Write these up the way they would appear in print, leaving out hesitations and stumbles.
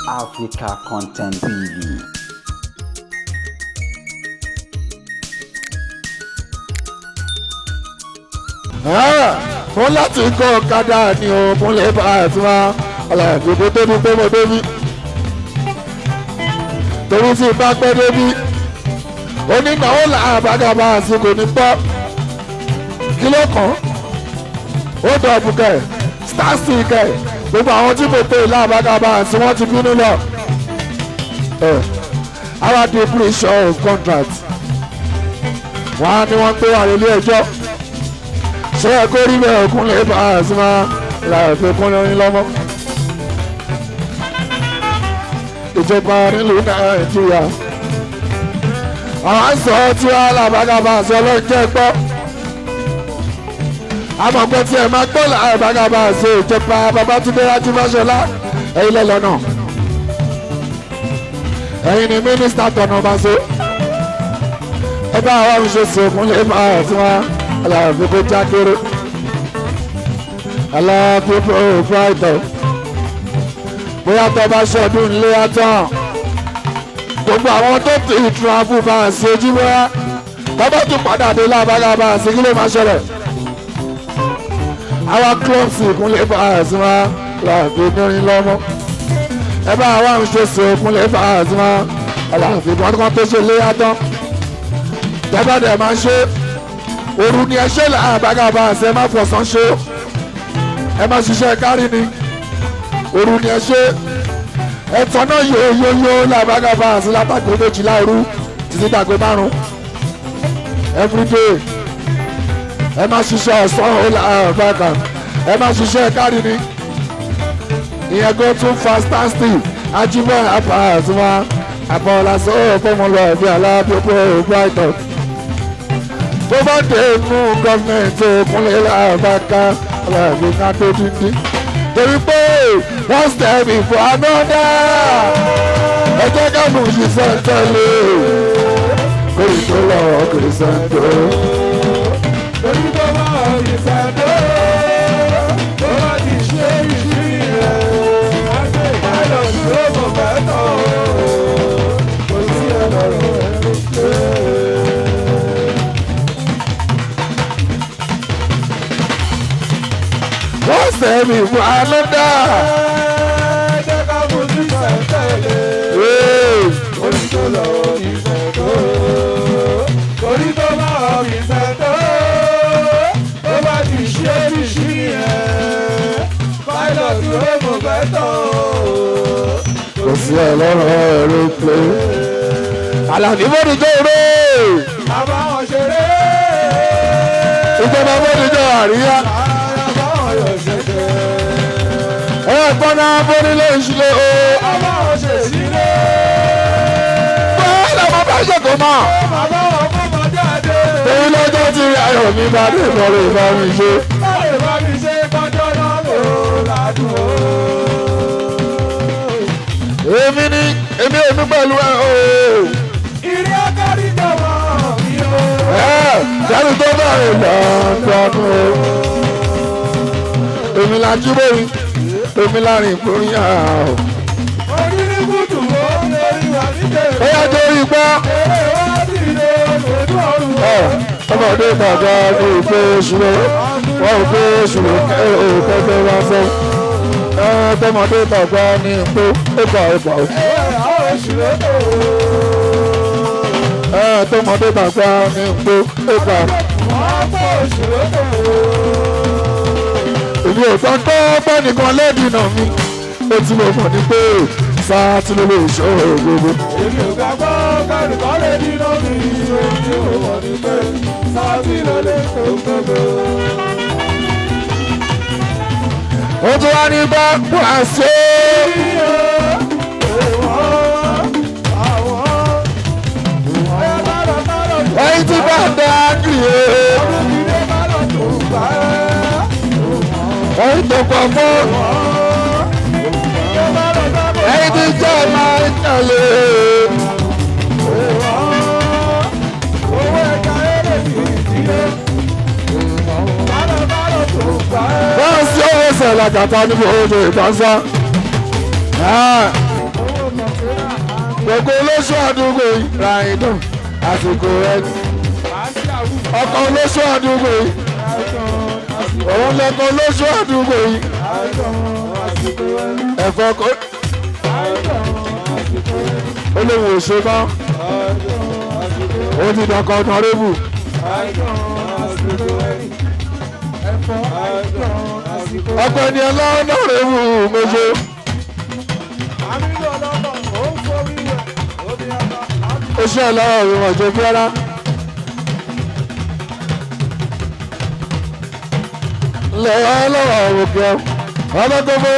Africa Content TV. Mo láti kọ́ ọ̀kadà ní òkúnlẹ̀ bá àtúmọ̀ ọ̀làgbogbo tó ní pé mo débí. Torí tí bá pẹ́ débí, onínáwó làbàgàbà àsìkò ní pọ́. Kí ló kàn? Ó dọ̀bù kẹ̀, stasi kẹ̀, gbogbo àwọn tí mo pè làbàgàbà àti wọ́n ti bínú lọ. Our di breach of contract. Wọ́n á ní wọ́n gbé wà nílé ẹjọ́. Ṣé ẹ kó rí bẹ́ẹ̀ òkúnlẹ̀ bá a sí máa láàfin kúnlẹ̀ oyin lọ́mọ. Ìjọba nílùú Nàìjíríà. Àwọn sọ tí wọ́n làbàgàbà àti ọlọ́jẹ́ gbọ́. Àmọ̀gbọ́n tí ẹ máa gbọ́ làbàgàbà àti ìjọba Babátúndé Rájí Fáṣọlá ẹ̀yin lẹ́lọ́nà. Ẹ̀yin ni mínísítà tọ̀nà Bàṣọ. Ẹ bá àwọn oṣooṣù òkúnlẹ̀ bá a sí máa aláàfin kó jákèrè aláàfin kó fáìtọ̀ bóyá tó bá ṣọdún ilé atán gbogbo àwọn tó ti travel bá a ṣe ojú bóyá bàbá tún padà dé lábára bá a ṣe kí ló máa ṣẹlẹ̀ àwọn clubs ìkúnlẹ̀ bá a ṣe máa láàfin nírin lọ́mọ ẹ bá àwọn àṣọṣe ìkúnlẹ̀ bá a ṣe máa aláàfin kan tó ṣe lé atán tẹ́bàdẹ̀ máa ṣe òru ni ẹ ṣe làbàgàbà àṣẹ má fọ̀sán ṣe ẹ má ṣiṣẹ́ kárí ni òru ni ẹ ṣe ẹ̀tọ́ náà yóyóyó làbàgàbà àṣẹ látàgbé méjìlá òru títí dàgbé márùn everyday ẹ má ṣiṣẹ́ ọ̀sán ó làbàgà ẹ má ṣiṣẹ́ kárí ni ìyẹn go too fast stand still ajíbọ̀ àpàtúmọ̀ àbọ̀làsọ fọmọlọ ẹ̀bí alábíọ́pọ̀ brighton tó bá dé inú gọ́ọ̀mẹ̀ntì òkúnlẹ̀ làbàkà làbíkà tó díndín. Torí pé one step before another ẹ jẹ́ ká mú ṣiṣẹ́ tẹ́lẹ̀ kórè tó lọ kórè sẹ́ńtò. Torí tó bá ìṣẹ̀dó, tó bá ti ṣe ìṣírí rẹ̀, á gbé ìbálò dúró mọ̀ fẹ́ tọ̀ kò sí ẹlọ́rọ̀ ẹ̀rọ pé. One step before another. Ẹ jẹ́ ká mú ṣiṣẹ́ tẹ́lẹ̀. Torí tó lọ ìṣẹ̀dó, torí tó bá ìṣẹ̀dó, tó bá ti ṣe ìṣírí rẹ̀, ìbálò dúró mọ̀ fẹ́ tọ̀ Kò sí ẹlọ́rọ̀ ẹ̀rọ pé. Àlàní bódìjọ́ òró Àbáwọn ṣeré. ìjọba bódìjọ́ àríyá. Àbáwọn yóò ṣẹ̀ṣẹ̀. Ẹ gbọ́dọ̀ bónílé ìṣúlẹ̀ o. Àbáwọn ṣe sílé. Bọ́lá mo bá ṣètò mọ́. Àbáwọn fọmọ jáde. Torí lọ́jọ́ tí ayọ̀ mi bá dé ìbọ̀rẹ̀ ìbá mi ṣe. Báyìí bá mi ṣe kọjọ́ náà lò ládùn ó. Èmi ni èmi èmi pẹ̀lú ẹ o. Ìrí akárí jọmọ mi o. Ẹ sẹ́ni tó bẹ̀rẹ̀ lọ́dọọdún o. Èmi la jí bóyin, èmi la rìn ìgbórin yà o. Orí ní kùtù ó lórí wà níjẹ̀. Ó yá torí gbọ́. Eré wá sí ilé ojú ọ̀run. Ẹ ọmọdé bàbá mi ò pé oṣù rẹ̀ wọ́n ò pé oṣù rẹ̀ kẹ́kẹ́ wá sọ. Ẹ tọmọdé bàbá mi pé ó gbà ó gbà ó. Ẹ àwọn oṣù lóko. Ẹ tọmọdé bàbá mi pé ó gbà ó. Wọ́n pọ̀ oṣù lóko. Èmi ò gbọ́ pé pé nìkan lẹ́dìnà mi. Ó ti lè mọ̀ ní pé sáà tí ló lè ṣòro gbogbo. Èmi ò gbàgbọ́ kẹ́nìkan lè dínà mi, ohun tí mo mọ̀ ni pé sáàtì ló lè tó gbogbo. Ó tún wá ní bá wá sí Iyo, èèwọ̀, àwọn, ọ̀yá bálọ̀ bálọ̀ tó ẹyin tí bá dá kiri o. ọdún kìíní bálọ̀ tó gbà á. Ẹyin tó pọ̀ fún Tó bálọ̀ sábò ẹyin tí jẹ́ máa ń tẹ̀lé. èèwọ̀, owó ẹja eré mi ìdílé. Bálọ̀ bálọ̀ tó gbà á. Wọ́n sí owó sẹ̀lẹ̀ kàtà níbi ojú ìtọ́sán. Gbogbo olóṣù àdúgbò yìí ra ìdùn àsìkò rẹ̀. Ọkọ̀ olóṣù àdúgbò yìí. Òun lọkọ̀ olóṣù àdúgbò yìí. Ẹ̀fọ́ kò. Ó lóun ò ṣe mọ́. Ó ti dọ̀kọ̀ ọ̀nàrẹ́bù. Ọkọ̀ ẹni ọlọ́ọ̀nàrẹ́bù méje. Ó ṣe ọlọ́wọ́ mi wọ̀n jẹ́ fẹ́rá. Lọ́wọ́ lọ́wọ́ òkè ọlọ́gbọ́gbọ́.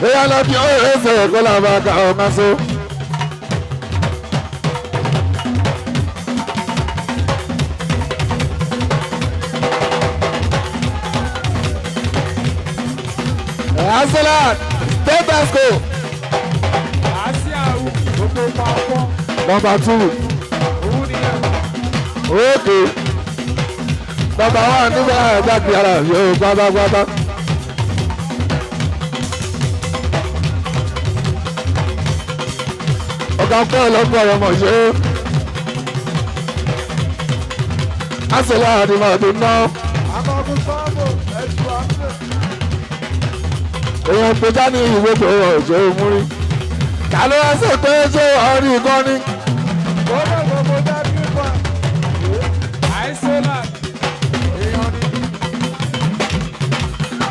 Ìyá lọ bí ó rẹ̀ ṣe ẹ̀kọ́ làbá ká ọmọ so. Asolat, Tẹ́tàsco. Number 2. Okay. Number 1 nígbà ẹ̀dá kí ara yóò pátápátá. Ọ̀gá pẹ́ ọlọ́pàá ọmọ ṣe é. Asolat ni màá tó ná. Èèyàn tó já ní ìwé tó ọ̀jọ́ òmùrí. Ta ló wá sọ pé ṣé ọ̀rí kan ní?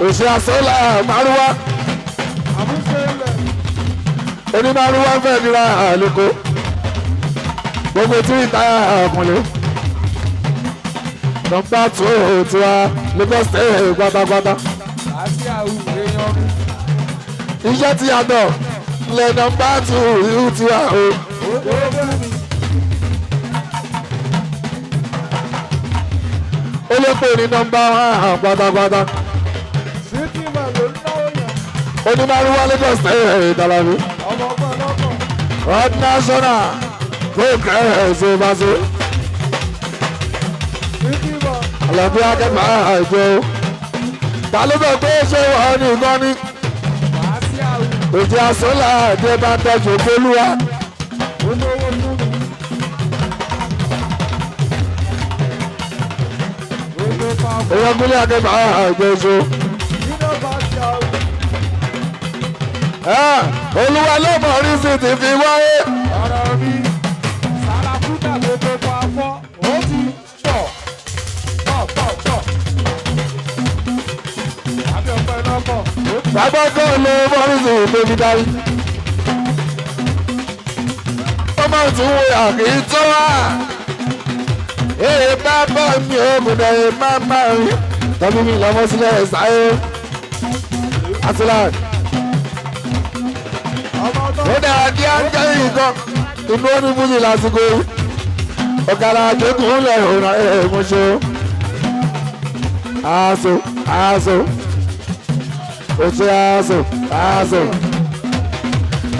Òṣè àsọ́là márúwá. Onímárúwá fẹ́ nira àlùkò. Gbogbo tí ìta ọkùnrin. Nọ́mbà 2 tiwa Lagos State pátápátá. Iṣẹ́ ti yàtọ̀ lẹ̀ nọ́mbà 2 ìlú tiwa o. Ó lè pè ní nọ́mbà 1 pátápátá. Onímọ̀rúwá Lagos State Ìdàlàbí. World National Progress Obaso. Àlàbí akẹ́kọ̀ọ́ àìjọ. Ta ló bẹ̀ pé ṣé wọ́n ní nǹkan ní? Òjì àsọ́là àti ẹ̀bá tọ́jú Olúwa. Èèyàn gúnlẹ̀ akẹ́kọ̀ọ́ àìjọ oṣù. Olúwa ló mọ̀ orí sí ti fi wáyé. Ọ̀rọ̀ mi, Sàràkútà tó tó pa fọ́, ó ti pọ̀, pọ̀, pọ̀, pọ̀. Àbí ọ̀pẹ náà pọ̀. Bàbá kan ló mọ̀ orí sí tó fi dárí. Ó máa tún wo àkì tó wà. Èè bá bọ̀ mi ò gbọ́dọ̀ èè má má rí. Tọ́bí mi lọ́mọ sílẹ̀ sáyé. Aslan. Ó dára kí á ń jẹ́ nǹkan inú ó ní fújì lásìkò yìí. Ọ̀kadà àjẹkùn lẹ̀ òun ẹ̀ẹ́mọṣọ. Aṣọ aṣọ òṣè aṣọ aṣọ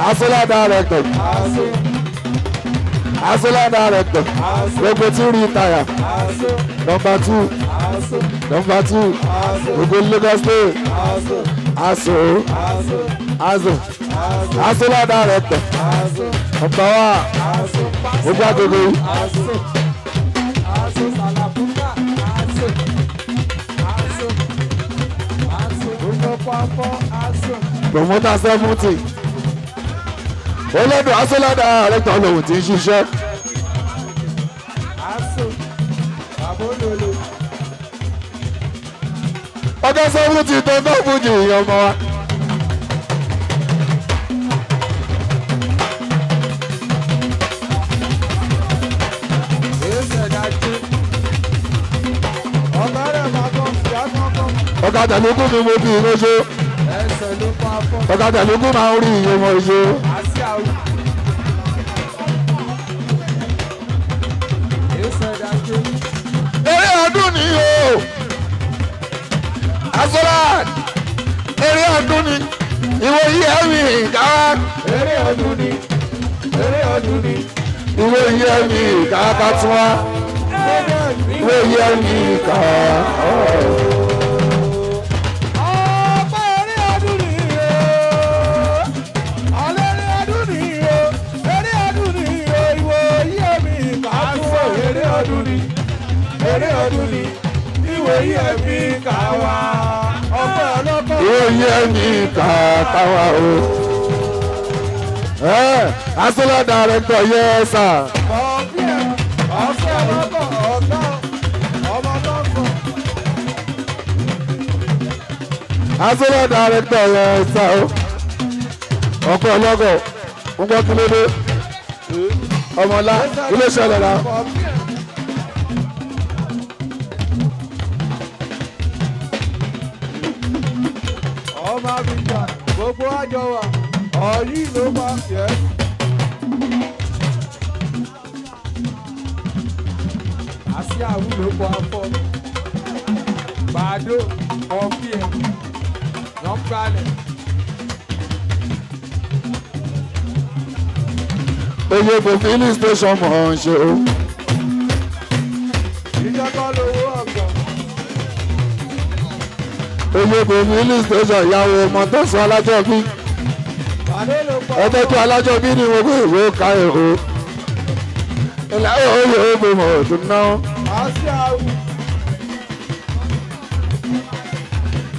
Asola director Asola director gbogbo tí rí táyà nọ́mbà 2 nọ́mbà 2 gbogbo Lagos State aṣọ aṣọ Asola director nọ́mbà 1 gbogbo agogo yìí. Promoter 70 olódò Asola director lòun ti ń ṣiṣẹ́. Ọjọ́ 70 tó ń bọ̀ fújì ìyẹn ọmọ wa. Ọ̀gá tẹ̀lógún mi mo bí ìrọ́ṣọ́. Ọ̀gá tẹ̀lógún máa ń rí ìyẹn mọ̀ ṣe. Eré ọdún ni o. Asola eré ọdún ni ìwọ yìí ẹ̀mí ìka. Eré ọdún ni eré ọdún ni Ìwọ yìí ẹ̀mí ìka ká tún wá. Ìwọ yìí ẹ̀mí ìka. Ọ̀pọ̀ eré ọdún ni o. Ayé mi kà wá. Ọpẹ́ ọlọ́kọ̀. Oyè mi kàkà wá o. Asọ́lá director yes sir. Kọ̀ọ̀bí ẹ̀ ọpẹ́ ọlọ́kọ̀ ọ̀gá ọmọ tó ń sọ. Asọ́lá director yes sir o. Ọpẹ́ ọlọ́kọ̀ ń gbọ́ kí ló dé. Ọmọlá kí ló ṣẹlẹ̀ la. Kọ̀ọ̀bí ẹ̀. Ọmọ Abidjan gbogbo àjọ wa ọ̀yí ló pa yẹ. Àsíá wúlò pọ̀ afọ. Bàdó ọ̀bí ẹ̀ lọ́n gbalẹ̀. Oyè kò filling station mọ̀ ọ́n ṣe o. Ìjọba lówó ọ̀gá. Oyè kò filling station ìyàwó ọmọ tó sọ alájọ bí. Bàdó ló pa Ẹ̀tọ́jú alájọ bí ni mo gbé ìwé ká èrò. Ìlà oyè òbò mọ̀ ọ̀dùn náà. Àsíá wù.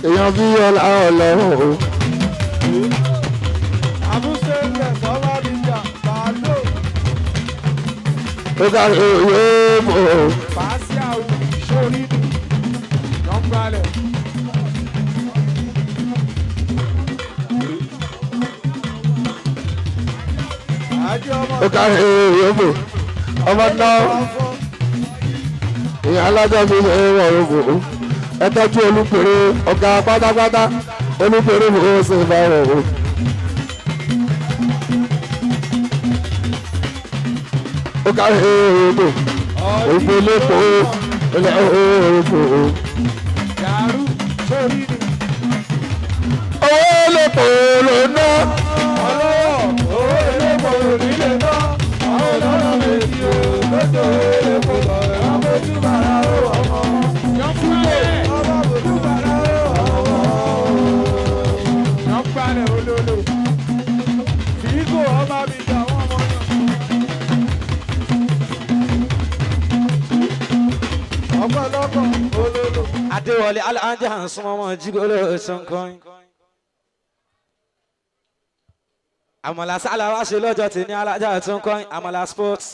Èèyàn bí ọlá ọlọ́run o. Àbúṣe ń bẹ̀ sọ́mọ́ Abidjan. Bàdó Ó kárí oyè òbò. Àsíá wù. Sórí lọ́n gbalẹ̀. Àjọ ọmọ Ó kárí oyè òbò. Ọmọ náà èèyàn alájọ bí ẹ̀rọ òbò. Ẹ tọ́jú olúpèrè ọ̀gá pátápátá olúpèrè bò ó sì bá rẹ̀ o. Ó kárí oyè òbò. Òbò lẹ́kọ̀ọ́ ilẹ̀ òbò. Yàrú sórí ni. Owó lẹ́kọ̀ọ́ ló ná. Ọlọ́wọ́ owó elépo nílé náà. Àwọn ọlọ́run méjì o lójó elépo lọ́rẹ̀. Wọ́n bójú bàrà ó ọmọ. Ọmọ bójú bàrà ó ọmọ. Yọ̀ǹbalẹ̀ olólo. Fìgò ọmọ mi jà wọ́n ọmọ náà. Ọ̀pọ̀lọpọ̀ olólo. Adéwọlé alájà ń súnmọ́ mọ́ jígolo ṣankan. Àmàlà sálà wá ṣe lọ́jọ́ tí ní alájà tó ń kọrin Àmàlà sports.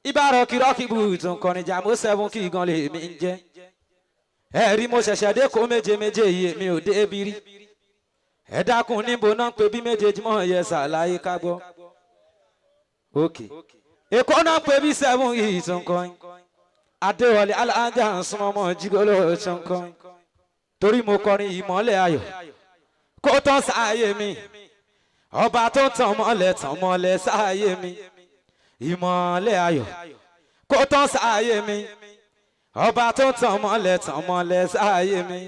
Ibà rọ̀kì rọ́kì bù tó ń kọrin Jàmó seven kí gan lè mi ń jẹ́. Ẹ̀rí mo ṣẹ̀ṣẹ̀ dé kó méje méje yìí mi ò dé bí rí. Ẹ dákun níbo náà ń pe bí méjèèjì mọ́ yẹ ṣàlàyé ká gbọ́. Òkè. Èkó náà ń pe bí seven yìí tó ń kọrin. Adéwọlé alájà ń súnmọ́ mọ́ jígolo ṣankan. Torí mo kọrin ìmọ́lẹ̀ ayọ̀ kó tán sáyé mi. Ọba tó tàn mọ́lẹ̀ tàn mọ́lẹ̀ sáyé mi. Ìmọ́lẹ̀ ayọ̀ kó tán sáyé mi. Ọba tó tàn mọ́lẹ̀ tàn mọ́lẹ̀ sáyé mi.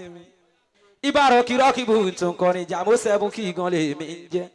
Ibà rọ̀kìrọ̀kì bù tó ń kọrin Jàmó seven kí gan lè mi ń jẹ́.